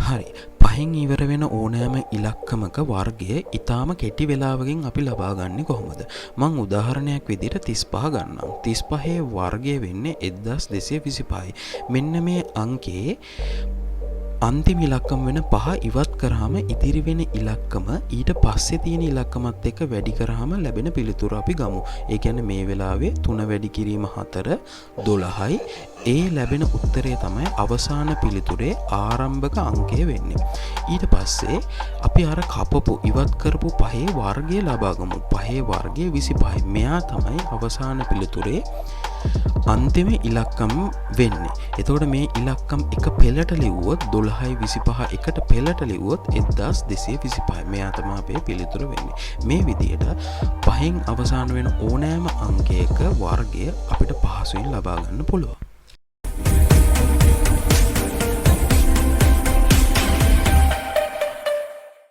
හරි. පහෙන් ඉවර වෙන ඕනෑම ඉලක්කමක වර්ගය ඉතාම කෙටි වෙලාවකින් අපි ලබා ගන්නේ කොහොමද? මං උදාහරණයක් විදිහට 35 ගන්නම්. 35 වර්ගය වෙන්නේ 1225යි. මෙන්න මේ අංකයේ අන්තිම ඉලක්කම වෙන පහ ඉවත් කරාම ඉතිරි වෙන ඉලක්කම ඊට පස්සේ තියෙන ඉලක්කමත් එක්ක වැඩි කරාම ලැබෙන පිළිතුර අපි ගමු. ඒ කියන්නේ මේ වෙලාවේ 3 වැඩි කිරීම 4 12යි. ඒ ලැබෙන උත්තරය තමයි අවසාන පිළිතුරේ ආරම්භක අංකය වෙන්නේ. ඊට පස්සේ අපි අර කපපු ඉවත් කරපු පහේ වර්ගය ලබා ගමු. පහේ වර්ගය 25යි. මෙයා තමයි අවසාන පිළිතුරේ අන්තිම ඉලක්කම වෙන්නේ. එතකොට මේ ඉලක්කම් එක පෙළට ලිව්වොත් 12යි 25 එකට පෙළට ලිව්වොත් 1225යි. මෙයා තමයි අපේ පිළිතුර වෙන්නේ. මේ විදිහට පහෙන් අවසාන වෙන ඕනෑම අංකයක වර්ගය අපිට පහසුවෙන් ලබා ගන්න පුළුවන්.